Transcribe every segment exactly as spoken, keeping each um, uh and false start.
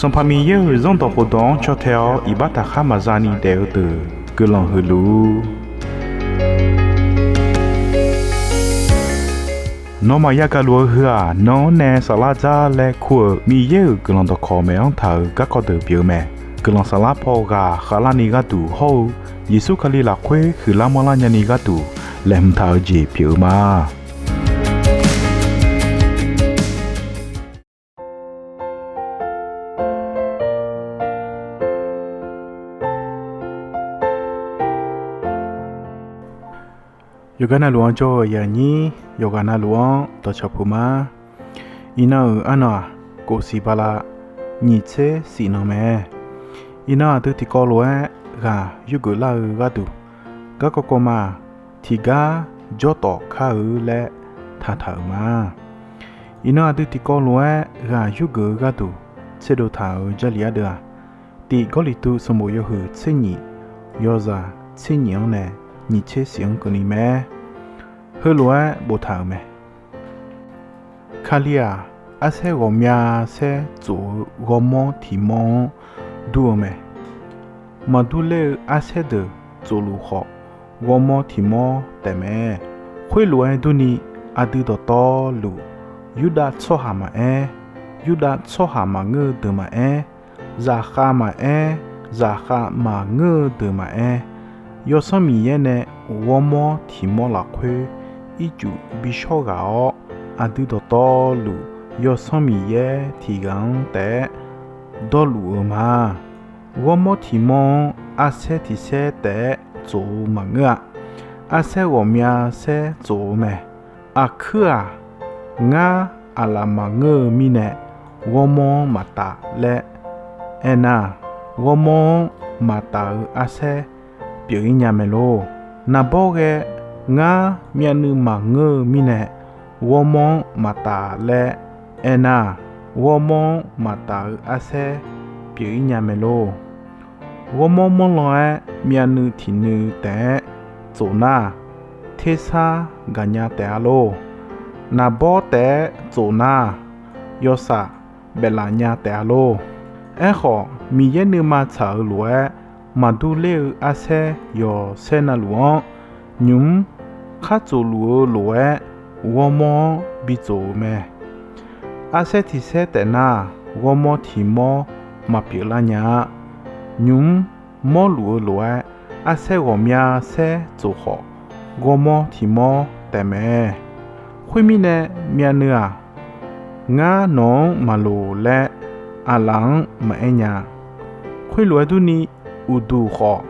Sanqpaq Miqyaer-euq Zanrdawq khofdawq-anr caw tae-awr iqbax taqkhar maqza ni daef-eu deuq guiqlanq huiq luf-ur. Nawmaf yagaq luf-eu heu-aq, nan-anr nae saflar dzar laer kur-euq Miqyaer-euq guiqlanq dawqkawq maeq-anr taq-euq garkawv deuq pyeuf-eu mae. Guiqlanq saflar paw ghaq khavlarni gharduq hawr-eu Yeqsur Kali lafkhoer huiqlar manrlar nyani gharduq laeqhmq taq-eu jeq pyeuf-eu ma. Yawqghaq navluf-anr jawr-eu aqyuif aqnyir, yawqghaq navluf-anr dawqcawq puq ma. Iqnan-euq arnan-aq, kof siq bala nyiq tser siq nan mae. Iqnan aqdui tiqkawv lof-aer ghaq yurgeuf lar-eu gharduq, garkawv kawv ma-aq, tiqgar jawrtawf kar-eu laer taqtaq-euq ma. Iqnan aqdui tiqkawv lof-aer ghaq yurgeuf-eu gharduq tserdov taq-euq Jarlif ardeuv-aq, Tiq Gawrliqtu sanqbof yawhuiq tser nyif, yawzaq tser nyif-anr nae nyiq tser siq-anr keuvni mae. Heulof-aer boftaq-euq mae. Kali-aq, arsaer ghawqmya saer tsof-eu ghawrmawr tiq mawr-anr dur-eu mae. Maqdur ler-eu arsaer deuq tsof luf khawf, ghawrmawr tiq mawr taef mae. Khoerlof-aer durni, aqdui dawqtawvluf, Yurdav tsawrhaq maqaer, Yurdav tsawrhaq maqngeur-eu deuq maqaer, zaqkhav maqaer, zaqkhav maqngeur-eu deuq maqaer, Yawsanr Miqyaer nae ghawrmawr tiq mawr lafkhoer ircuf bi shawr ghaq-awr, aqdui dawqtawvluf Yawsanr Miqyaer tiq ghaq-anr taef-aer dawrluf-eu ma. Ghawrmawr tiq mawr-anr arsaer tiq saer taef-aer tsof-eu maqngeur-a. Arsaer ghawqmya saer tsof-eu mae. Aqkuir-aq, ngar aqlaf maqngeur-eu mirnae ghawrmawr-anr maqtaf laer aernar, ghawrmawr-anr maqtaf-eu arsaer pyeuf-ir nya mae lor. Naqbawr ghae ngar myavnuiv maqngeur-eu mirnae ghawrmawr-anr maqtaf laer aernar, ghawrmawr-anr maqtaf-eu arsaer pyeuf-ir nya mae lor. Ghawrmawr manrlan-aer myavnuiv tiq nuiv taef-aer tsof nar, tersar gaqnya taef-a lor. Naqbawr taef-aer tsof nar, yawshaf baeflaf nya taef-a lor. Aerkhawf, Miqyaer nuima tsaq-eu lof-aer maqdur ler-eu arsaer yawqsaer navluf-anr, nymq-mr khar tsof luf-eu lof-aer ghawrmawr-anr bitsof-eu mae. Arsaer tiq saer taef nar, ghawrmawr tiq mawr maqpyeuf lar nya-a. Nymq-mr mawrluf-eu lof-aer, arsaer ghawqmya saer tsof khawf, ghawrmawr tiq mawr taef mae. Khoermirnae, myavnuiv-aq, ngar nawq-anr maqloq laer aqlaf-anr maqaer nya. Khoerlof-aer durni, uqduq khawf,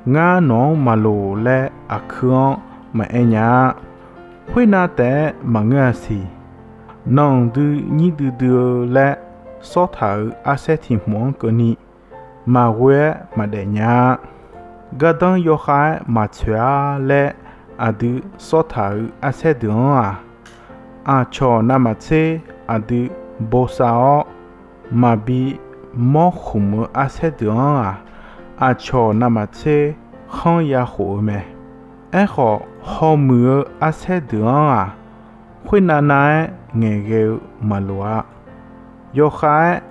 ngar nawq-anr maqloq laer aqkuir-anr maqaer nya-a. Khoernav taef-aer maqngeur-a siq. Nanq dui nyir duidui-eu laer sawrtaq-euq arsaer tiq hmq-anr keuvni, maqghoe-aer maqdaef nya-a. Gardanr yawkhav-aer maqtsoeq-ar laer aqdui sawrtaq-euq arsaer deuq-anr-aq, aqcawq navmaqtser aqdui bosav-awr, maqbi mawr khmq-eu arsaer deuq-anr-aq, aqcawq navmaqtser khanr ya khof-eu mae. Aerkhawf, hawmuiq-eu arsaer deuq-anr-aq, khoernav nav-aer ngaeqghae-eu maqloq-a. Yawkhav-aer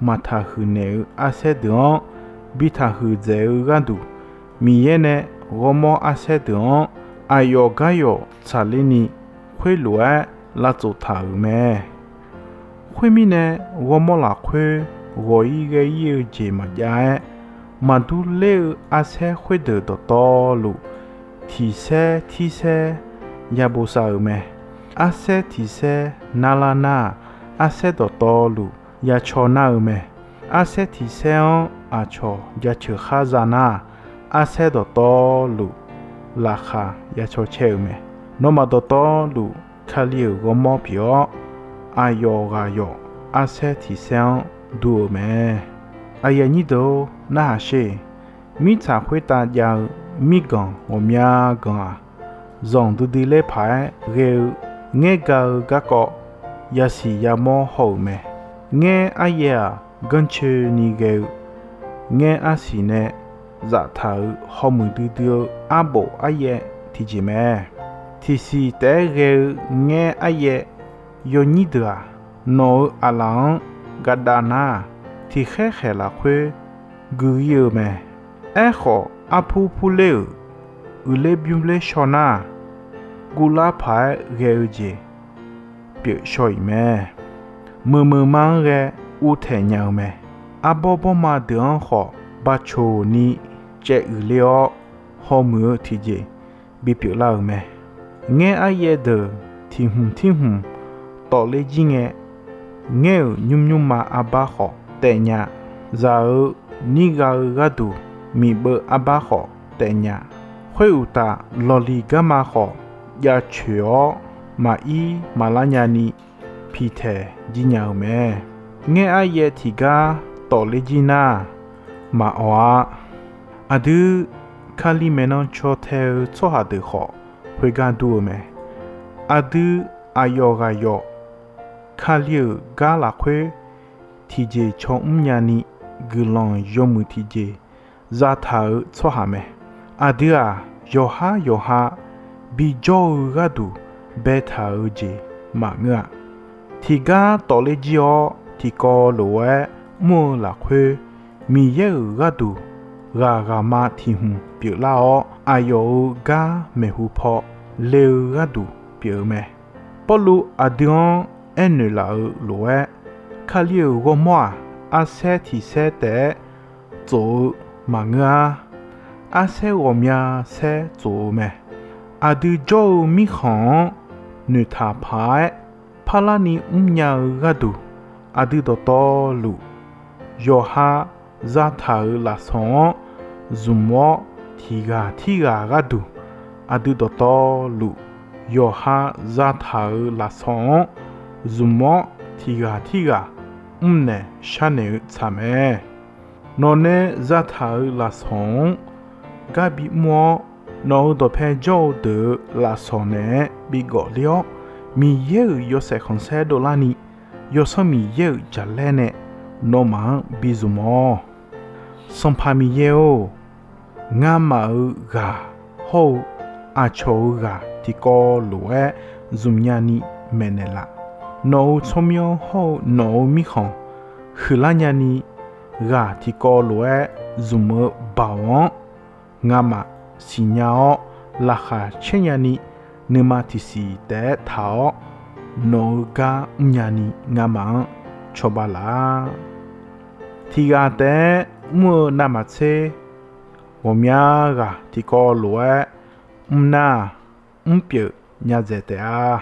maqtaqhuiq naeq-eu arsaer deuq-anr bi taqhuiq dzaeq-eu gharduq, Miqyaer nae ghawrmawr arsaer deuq-anr aqyawf gar yawf tsaqler ni, khoerlof-aer lavtsof taq-euq mae. Khoermirnae, ghawrmawr lafkhoer ghawq-ir ghae-ir-eu jeq maqjav-aer, maqdur ler-eu arsaer khoerdeuq dawqtawvluf, tiq saer tir saer ya bosav-euq mae. Arsaer tiq saer narlar nar-aq, arsaer dawqtawvluf ya caw nar-eu mae. Arsaer tiq saer-anr aqcawq jaceuq khar za nar-aq, arsaer dawqtawvluf laqkhaq ya caw caer-euq mae. Nawmaf dawqtawvluf Kali-euq ghawrmawr pyeuf-awr, aqyawf ghaq yawf arsaer tiq saer-anr dur-eu mae. Aqyuif aqnyir deuq-or, narhaq sher. Mirtsaq khoertav jav-eu mirganq ghawqmya ganq-aq, zanq duidui ler paq-aer ghae-eu ngaer ga-eu garkawv yasiq yamawr haw-euq mae. Ngaer aryaer-aq, ganrcoeni ghae-eu ngaer arsiq nae zaftaq-euq hawmuiq duidui-eu arbof aryaer tiqjeq mae. Tiqsiq taef-aer ghae-eu ngaer aryaer yawnyir deuq-aq, nawq-euq aqlaf-anr gadav nar-aq, tiqkhaer khaeq lafkhoer gui-ir-eu mae. Aerkhawf, arpur purler-euq uiqler bymrler shaw nar, guvlar paq-aer ghae-eu jeq pyeuf shaw-iq mae. Meuq meuq ma-anr ghae uvtaeq nya-eu mae. Arbawr bawrma deuq-anr khawf, baqcoq ni caev uiqler awr, hawmuiq-eu tiqjeq bipyeuf lar-euq mae. Ngaer aryaev deuq tiq hmq tir hmq tawfler jir ngae, ngaer-euq nymr nymrma arbar khawf taef nya. Zaq-eu nir gha-eu gharduq miqbeuv arbar khawf taef nya. Khoeruqtaf, lawqliq garma khawf jav coeq-awr, maqir maqlar nyani piqtaeq jir nya-eu mae. Ngaer aryaev tiqgar tawfler jir nar, maqawq-a. Aqdui, Kali maeqnan caw tae-eu tsawrhaq deuq khawf, khoergar dur-eu mae. Aqdui, aqyawf ghaq yawf Kali-euq gar lafkhoer tiqjeq caw mr nyani guiqlanq yawmuiq tiqjeq zataq-euq tsawrhaq mae. Aqdui-aq, yawqhar yawqha bijawr-eu gharduq baetaq-eu jeq maqngeur-a. Tiqgar tawfler jir-awr, tiqkawv lof-aer mr-eu lafkhoer, Miqyaer-euq gharduq ghaq ghaqma tiq hmq pyeuflar-awr, aqyawf-euq gar maeqhu paw le-eu gharduq pyeuf-eu mae. Pawrluv aqdui-anr aernoeq laf-eu lof-aer, Kali-euq ghawrmawr-aq, arsaer tiq saer taef-aer tsof-eu maqngeur-ar. Arsaer ghawqmya saer tsof-eu mae. Aqdui jawr-eu mirkhanq-anr noeqtaq paq-aer parlarni mrnya-eu gharduq, aqdui dawqtawvluf yawqha zataq-euq lafsawq-anr zmq-awr, tiq ghaq tirghaq gharduq, aqdui dawqtawvluf yawqha zataq-euq lafsawq-anr zmq-awr, tiq ghaq tirghaq mrnaeq sharnaeq-eu tsaq mae. Nawqnae zataq-euq lafsawq-anr gar bimr-awr, nawq-euq dawqpae jawr-eu deuq-euq lafsawq naeq-aer bigawf ler-awr, Miqyaer-euq yawshaef khanqsaer dovlarni, Yawsanr Miqyaer-euq jaqlaer nae nawmaf-anr bizmq-awq. Sanqpaq Miqyaer-or, ngamaf-euq ghaq hawr-eu aqcawq-euq ghaq tiqkawv lof-aer zmqnya ni maeqnaeq laf. Nawq-euq tsawrmyanr hawr-eu nawq-euq mirkhanq huiqlar nyani, ghaq tiqkawv lof-aer zmq-eu baoq-anr ngamaf siqnya-awr, laqkhaq caer nyani, nuima tiqsiq taef-aer taq-awr, nawq-euq gar mrnya ni ngamaf-anr cawba laf. Tiq ghaq taef-aer mr-eu navmaqtser, ghawqmya ghaq tiqkawv lof-aer mr nar, mrpyeuf nya dzaeq taef-a.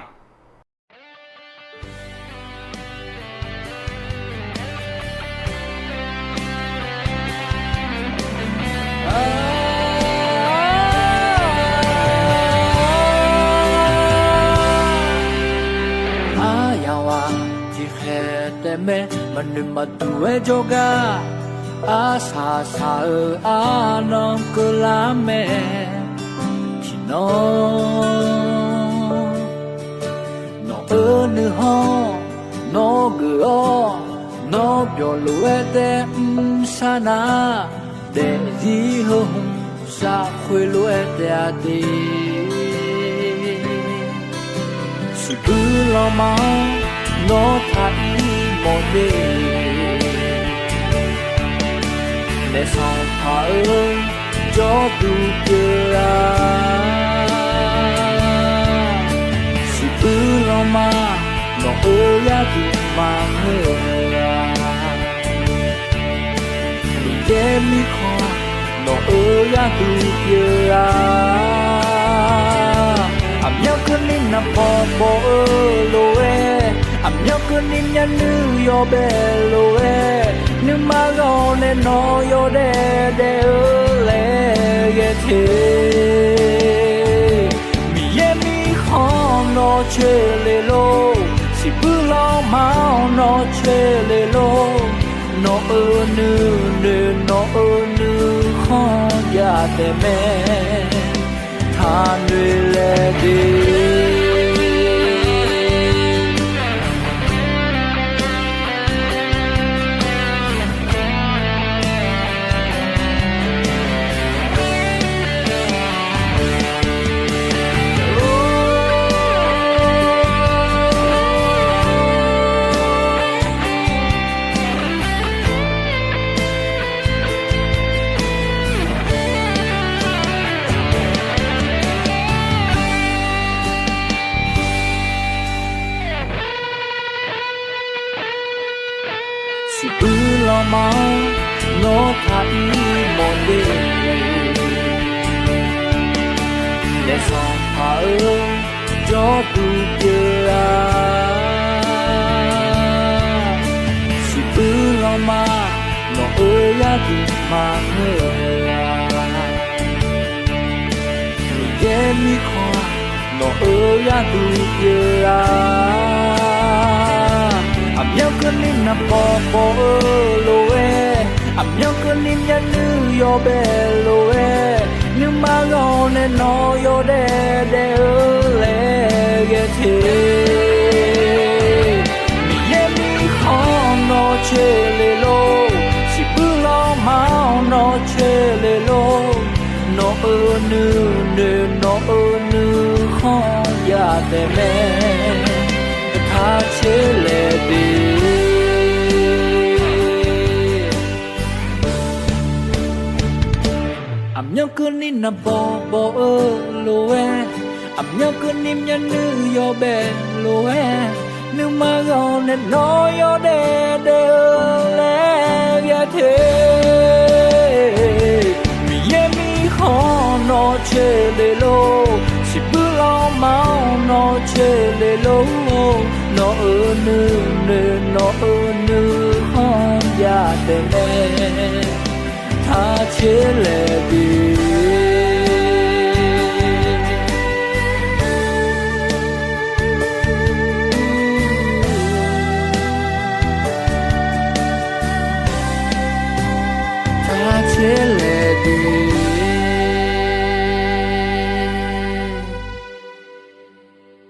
Aryamq-aq tiqkhaeq taef mae, maqnoeq maqduq-aer jawrgar, arsaq saq-eu arnan keuvlar mae. Tiqnan nawq-euq nuikhanr nawr geuf-awr, nawr byawqlof-aer taef mr sharnar, daefzir heu hmq shafkhoer lof-aer taef-a de. Siqbuir lanma-anr nawr taq-ir mawf de. Naef Sanqpaq-euq jawrduq pyeuf-a. Siqbuir lanma nawq-euq gharduq maqngeur-a. Miqyaer mirkhanq nawq-euq gharduq pyeuf-a. Aqmyanluf keuvni naqpaw baw-eu lof-aer, aqmyanluf keuvni myavnuiv yawbae lof-aer, nuima ghawq nae nawq yawdaef daef-eu laer ghae te. Miqyaer mirkhanq nawr coer le lor, siqbuir lanma-anr nawr coer le lor. Nawq-euq nuinoeq nawq-euq nuikhanr jav taef mae, taqnoeq laeq de. Siqbuir lanma-anr nawr taq ir mawf le. Naef Sanqpaq-eu jawrduq pyeuf-a. Siqbuir lanma nawq-euq yarduq maqngeur-a. Miqyaer mirkhanq nawq-euq yarduq pyeuf-a. Aqmyanluf keuvni naqbawq bawq-eu lof-aer, aqmyanluf keuvni myavnuiv yawbae lof-aer, nuima ghawq nae nawq yawdaef daef-eu laer ghae te. Miqyaer mirkhanq nawr coer le lor, siqbuir lanma-anr nawr coer le lor. Nawq-euq nuinoeq nawq-euq nuikhanr yadaef mae, taq coer laer de. Aqmyanluf keuvni naqbawq bawq-eu lof-aer, aqmyanluf keuvni myavnuiv yawbae lof-aer, nuima ghawq nae nawq yawdaef daef-eu laer ghae te. Miqyaer mirkhanq nawr coer le lor, siqbuir lanma-anr nawr coer le lor. Nawq-euq nuinoeq nawq-euq nuikhanr yadaef mae, taq coer laer de. Taq coer laer